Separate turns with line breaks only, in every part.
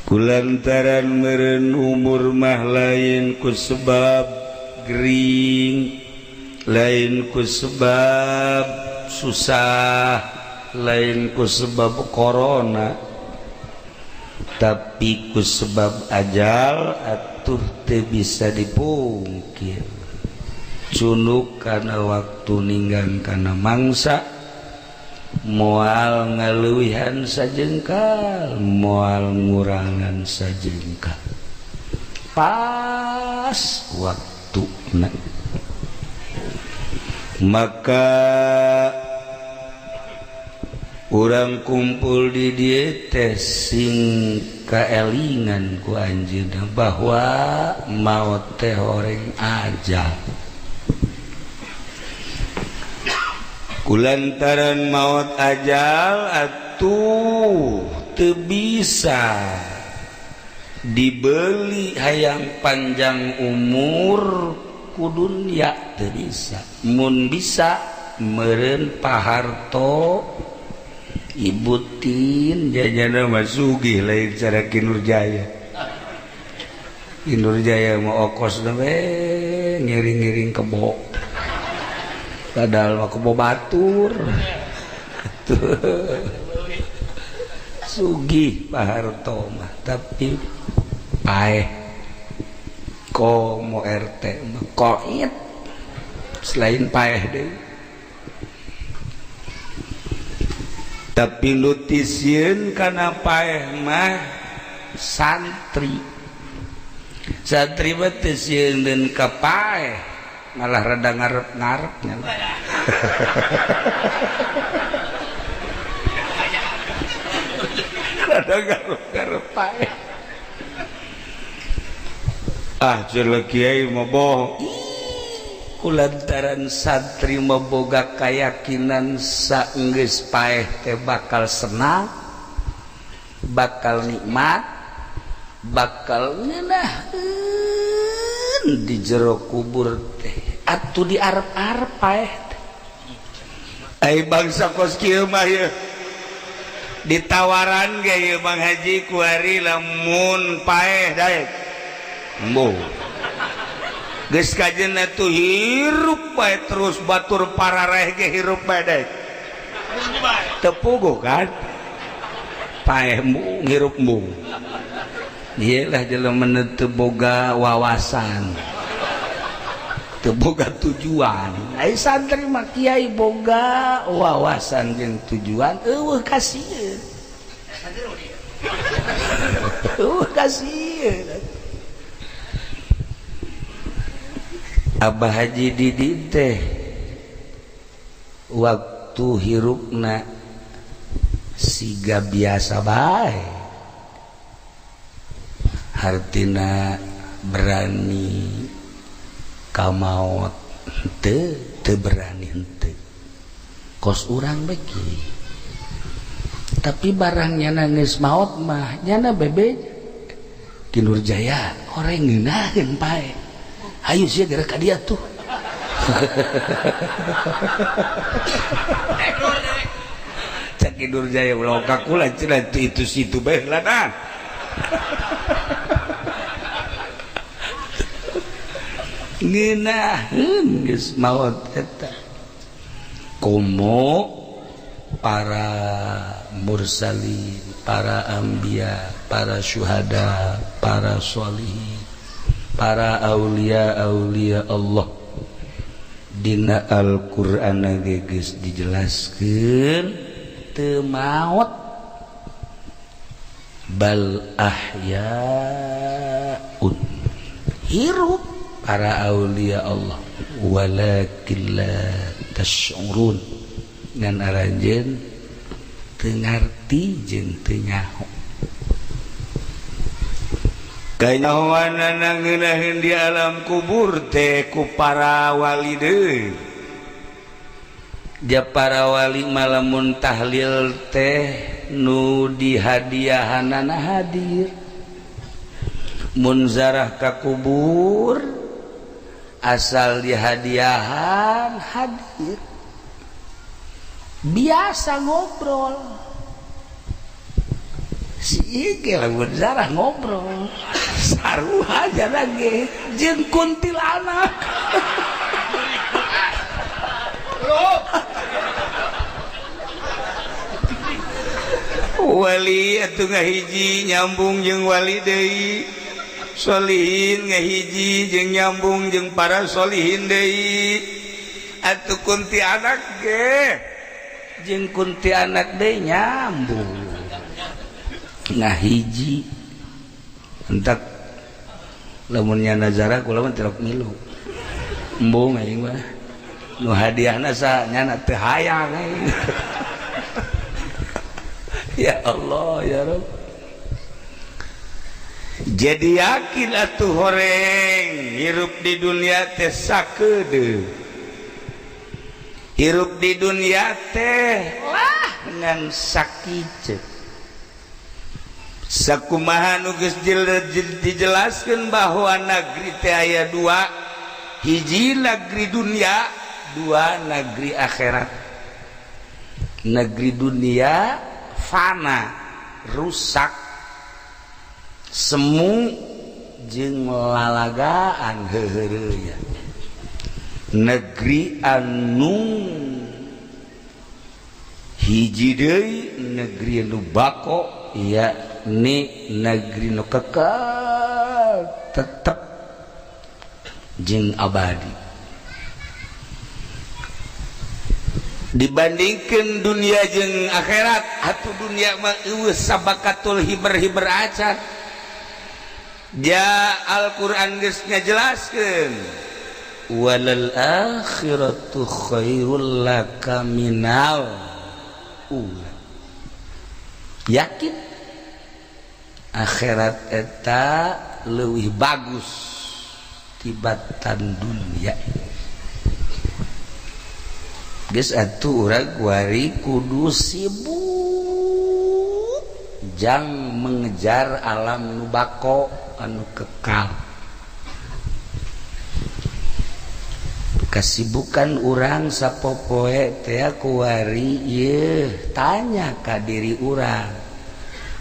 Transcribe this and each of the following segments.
Kulantaran meren umur mah lain ku sebab gering, lain ku sebab susah, lain ku sebab corona, tapi ku sebab ajal atuh teu bisa dipungkir. Cunuk kana waktu ninggang kana mangsa, moal ngaleuwihan sajengkal, moal ngurangan sajengkal, pas waktu. Maka urang kumpul di dieu teh sing kaelingan ku anjeunna bahwa maot teh horeng ajal. Kulantaran maut ajal atuh teu bisa dibeli hayang panjang umur ku dunya, teu bisa. Mun bisa meureun Pak Harto, Ibu Tin jajana mah sugih, lain cara Ki Nurjaya. Ki Nurjaya mah okos we ngiring-ngiring kebo, padahal mah kebo batur. Sugih Pak Harto mah, tapi paeh. Komo RT mah koit, selain paeh deui. Tapi nu tisieun kana paeh mah santri. Santri mah teu sieun ka paeh, malah rada ngarep-ngarep nya. Rada ngarep-ngarep paeh. Ah, jelek kiai mah bohong. Kulantaran santri mah boga keyakinan saenggeus paeh teh bakal senang, bakal nikmat, bakal ngeunaheun di jero kubur teh. Atuh di arep-arep paeh teh. Ai bangsa kos kieu mah ieu ditawaran ge ieu Bang Haji kuari, lamun paeh daek embung. Geus kajeun atuh hirup bae terus, batur parareh ge hirup bae daek. Teu puguh kan paeh embung, hirup embung. Ieu lah jelema teu boga wawasan, teu boga tujuan. Ai santri mah kiai boga wawasan jeung tujuan, eueuh kasieun, eueuh kasieun. Abah Haji Didi teh waktu hirupna siga biasa bae, hartina berani ka maot henteu, teu berani henteu, kos urang beki. Tapi barang nyana geus maot mah nyana bebe Ki Nurjaya horeng ngeunaheun pae, ayo sia geura ka dia tuh. Cak Ki Nurjaya ulah ka kula cenah, itu situ bae lah nah. Ngeunaheun geus maot eta. Komo para mursalin, para anbiya, para syuhada, para sholihin, para aulia aulia Allah, dina Al-Qur'an ge geus dijelaskeun teu maot, bal ahyaun, hirup para aulia Allah, walakin la tash'urun, ngan aranjeun teu ngarti jeung teu nyaho. Kanyahoanana ngeunaheun di alam kubur teh ku para wali deui. Ja para wali malamun tahlil teh nu dihadiahanana hadir, mun zarah ka kubur asal dihadiahan hadir, biasa ngobrol. Si ieu lamun zarah ngobrol sarua aja lagi jeung kuntilanak. Wali atuh ngahiji nyambung jeung wali deui, solihin ngahiji jeung nyambung jeung para solihin deui. Atuh kuntilanak ge jeung kuntilanak deui nyambung ngahiji. Entak lamunnya nazara kula mah tilok milu embung aing mah nu hadiahna sa nyana teu hayang aing. Ya Allah ya Rabb. Jadi yakin atuh horeng hirup di dunia teh sakedeung, hirup di dunia teh lah ngan sakieu. Sakumaha nu geus dijelaskeun bahwa negeri teh aya dua, hiji negeri dunia, dua negeri akhirat. Negeri dunia fana, rusak, semu jeung lalagaan heuheureuyna. Negeri anu hiji deui negeri anu bako, ya ni negeri nu kekal tetep jeung abadi. Dibandingkan dunia jeung akhirat, atuh dunia mah eueuh sabakatul hiber-hiber acan. Ja Al-Qur'an geus ngajelaskeun walal akhiratu khairul laka minal ula. Yakin akhirat eta leuwih bagus tibatan dunia. Geus atuh urang kuari kudu sibuk jang mengejar alam nu bako anu kekal. Kasibukan urang sapopoe teh kuari ieu tanya ka diri urang,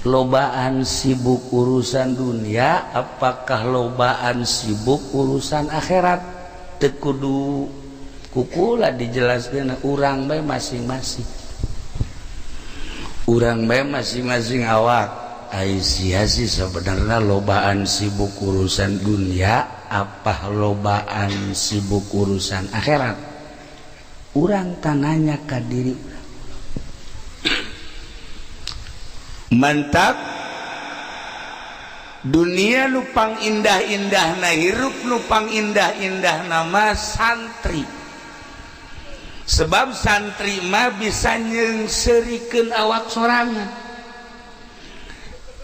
lobaan sibuk urusan dunia apakah lobaan sibuk urusan akhirat? Teu kudu kukula dijelaskeun, urang bae masing-masing, urang bae masing-masing awak. Ai sia sih sebenarnya lobaan sibuk urusan dunia apa lobaan sibuk urusan akhirat? Urang tananya ka diri urang. Mantap dunia lupang indah-indah na hirup lupang indah-indah nama santri. Sebab santri mah bisa nyengserikeun awak sorangan,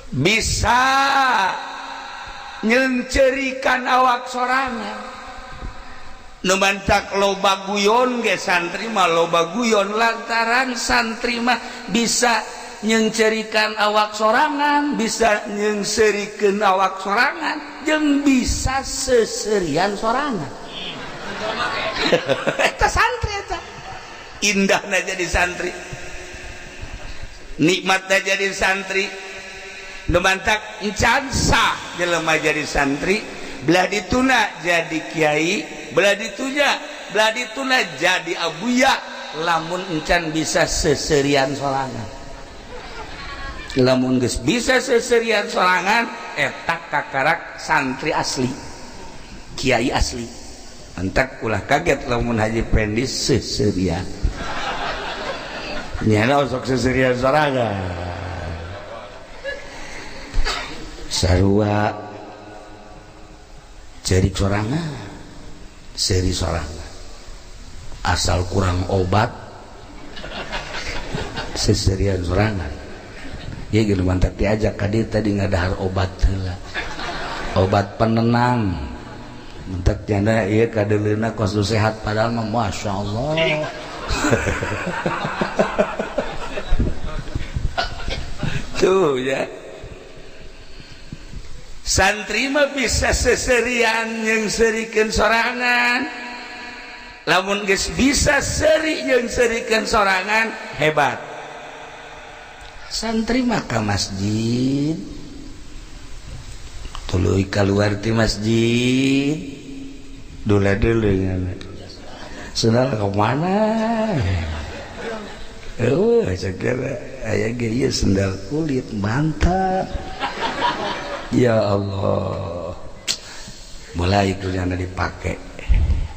bisa nyencerikan awak sorangan. Nu mantak loba guyon ge santri mah loba guyon lantaran santri mah bisa nyencerikan awak sorangan, bisa nyengserikeun awak sorangan, jeung bisa seserian sorangan. Eta santri eta. Indahna jadi santri, nikmatna jadi santri. Nu mantak encan sah jelema jadi santri, belah dituna jadi kiai, belah ditunya, belah dituna jadi abuya, lamun encan bisa seserian sorangan. Lamun geus bisa seserian sorangan, eta kakarak santri asli, kiai asli. Entak ulah kaget lamun Haji Pendi seserian. Nyana sok seserian sorangan. Sarua cerik sorangan, seri sorangan. Asal kurang obat seserian sorangan. Ya gitu mantap diajak ka dieu tadi ngadahar obat heula. Obat penenang. Mentak janda ieu kadeuleuna kos sehat padahal mah Masya Allah. Tuh ya. Santri mah bisa seserian yang serikeun sorangan. Lamun geus bisa seri yang serikeun sorangan hebat. Santri maka masjid tuluy keluar ti masjid dula dulu sendal ke mana? Eueuh segala aya ge ieu sendal kulit mantap. Ya Allah. Mulai kunyana dipake.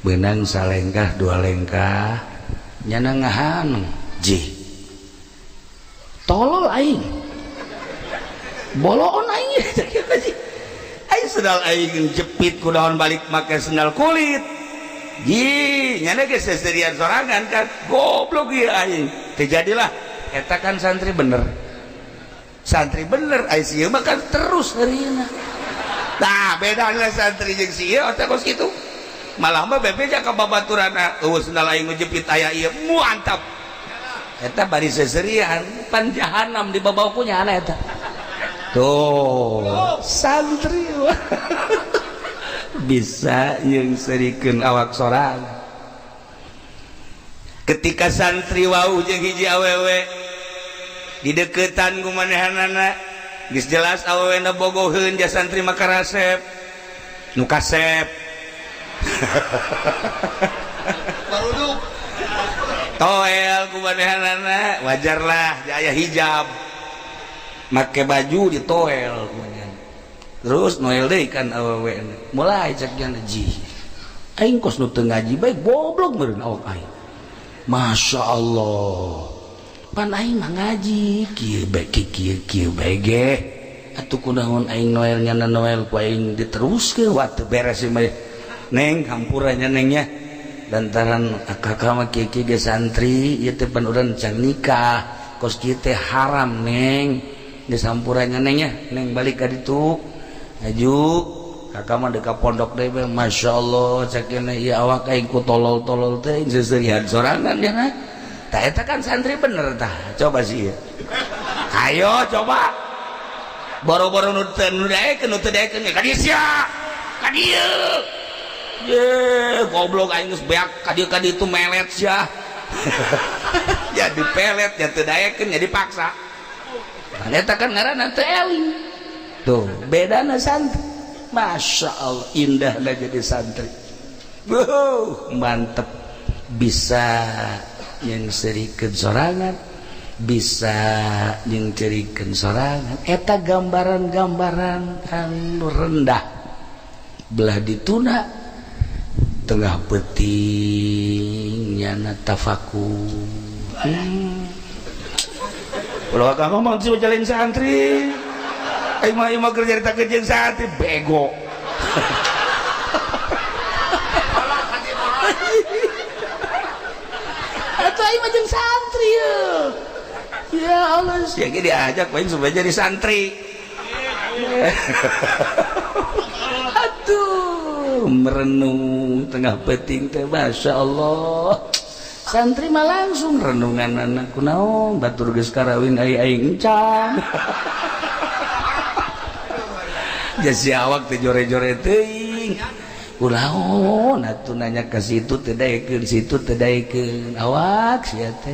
Benang salengkah dua lengkah nyana ngahan jih. Tolol aing. Boloon aing. Aing sendal aing jepit ku daun balik make sendal kulit. Ji, nyana geus seserian sorangan kan goblok ieu aing. Terjadilah eta kan santri bener. Santri bener ai sieun mah kan terus heurina. Nah, bedana santri jeung sieun otak kos kitu. Malah mah bebeja ka babaturanna, eueuh sendal aing jepit aya ieu mantap. Eta bari seserian pan jahanam di babau ku nyana eta. Tuh, santri bisa yang serikeun awak sorang. Ketika santri wau jeung hiji awewe dideketan ku manehanana, geus jelas awewe na bogoheun ja santri mah karasep. Nu kasep.
Baruduk.
Toel ku manehanana, wajarlah aya hijab. Make baju ditoel ku manehana. Terus noel deui kan awewe mulai cek jana ji. Aing kos nu teu ngaji bae goblok meureun awak aing. Masya Allah. Pan aing mah ngaji kieu bae kieu kieu bae ge. Atuh kunaon aing noel nyana noel ku aing diteruskeun waktu beres ieu mah. Neng hampura nya neng nya. Lantaran kakak mah kieu kieu ge santri ieu teh pan urang can nikah. Kos kieu teh haram neng. Geus hampura nya neng nya. Neng balik ka ditu. Aju kakak mah deka pondok deui bae Masya Allah cek ieu awak aing ku tolol-tolol teh seuseuhan sorangan ya nah. Tah eta kan santri bener tah. Coba sih ieu. Ayo coba. Boro-boro nu teu nu daekeun nu teu daekeun ka dieu sia. Ka dieu. Ye, goblok aing geus beak ka dieu ka ditu melet sia. Jadi pelet ya teu daekeun jadi paksa. Nah, eta kan ngaranna teu eling. Tuh, bedana santri. Masya Allah, indahlah jadi santri. Wuh, mantep. Bisa yang serikeun sorangan, bisa yang cerikeun sorangan. Eta gambaran-gambaran anu rendah. Belah dituna tengah peuting nyana tafakur. Ulah akang ngomong sih jalin santri. Aing mah ieu mah keur nyarita jeung santri bego. Atuh aing mah jeung santri ye. Ya Allah, sia ge diajak aing supaya jadi santri. Aduh, merenung tengah peuting teh Masya Allah. Santri mah langsung renungan anak kunaon batur geus karawin ai aing encan. Jasi awak teh jore-jore teuing. Kunaon atuh nanya ka situ teu daekeun, situ teu daekeun. Awak sia teh.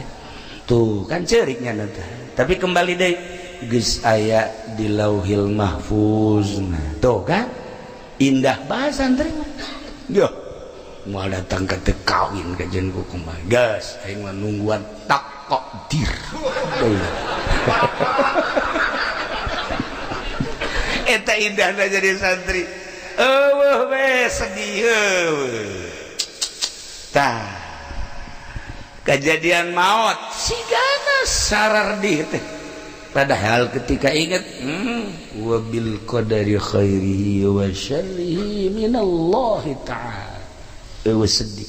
Tuh kan ceuriknya teh. Tapi kembali deui geus aya di Lauhil Mahfuz. Nah, tuh kan indah bahasa santri mah. Yo, moal datang ka teu kawin ka jeung ku kumaha. Geus aing mah nungguan takdir. Eta indahna jadi santri. Eueuh we sedih eueuh. Tah. Kejadian maut sigana sarardih teh. Padahal ketika ingat wabil qadari khairihi wa syarrihi minallahi ta'ala. Eueuh sedih.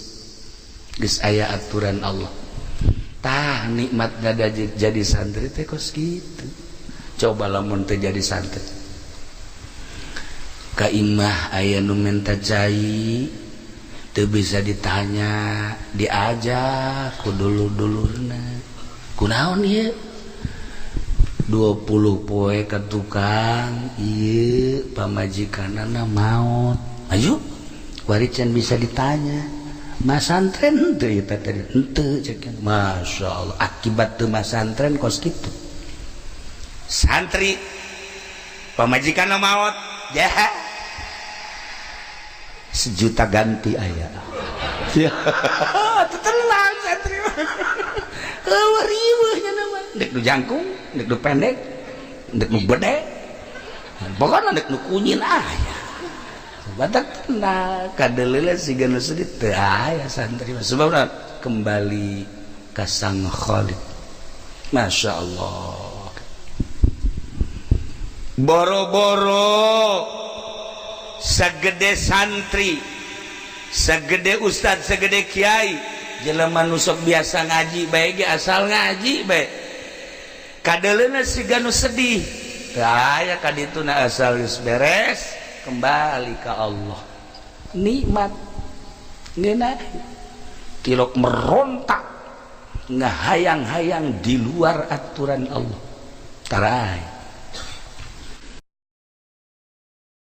Geus aya aturan Allah. Tah nikmatna jadi santri teh kos kitu. Coba lamun teh jadi santri. Ka imah aya nu menta cai teu bisa ditanya, diajak ku dulur-dulurna. Kunaon ieu? 20 poe ka tukang ieu pamajikanana maot. Ayo wari can bisa ditanya. Masantren henteu ieu teh henteu cek. Masya Allah, akibat teu masantren kos kitu. Santri pamajikan maot ya, 1 juta ganti aya ya. Tenang, santri eueuh riweuh nya nama. Dek nu jangkung, dek nu pendek, dek nu gede, pokoknya dek nu kunyin aya. Batak tenang, kadeleule siga nu sedih teu aya santri mah. Sebabna kembali ka Sang Khalik. Masya Allah, boro-boro segede santri, segede ustad, segede kiai, jelema nu sok biasa ngaji bae ge, asal ngaji bae kadeleuna siga nu sedih teu aya ka ditu na. Asal geus beres kembali ke Allah, nikmat ngeunah. Tilok merontak ngahayang-hayang di luar aturan Allah tarai.